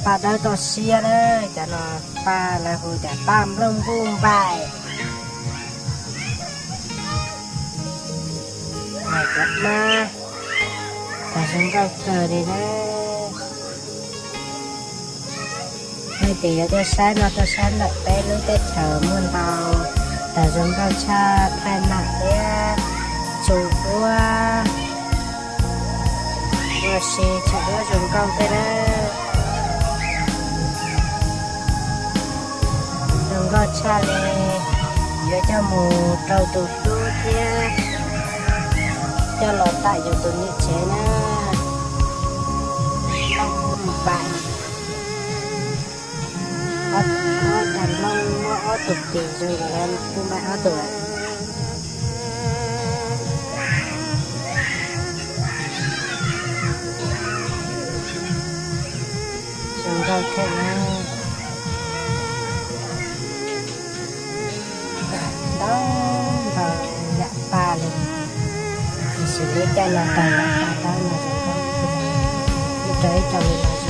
Paj dawb toj siab na, cov no paj lawv hu tias paj nplooj npuj npaim. Cov mab, tas zoo nkauj kawg li na. Leej twg yuav tuaj saib no tuaj saib ntawm peb lub teb chaws muaj ntau tas zoo nkauj tshaj Thaib Nam thiab Tsuas Uab. Ua si tshaj duab zoo nkauj tej na. Zoo nkauj tshaj li, yuav coj mus rau tus hlub thiab coj los tam yus tus niam tsev na. Nplooj npaim, ob tag nplooj muab ob tug tis zoo nkaus li nplooj npaim ob tug. Zoo nkauj thiab na. Ntau ntau yam paj li, tiam sis lub caij no tau yam paj dawb no zoo nkauj, ib rau ib rau li no.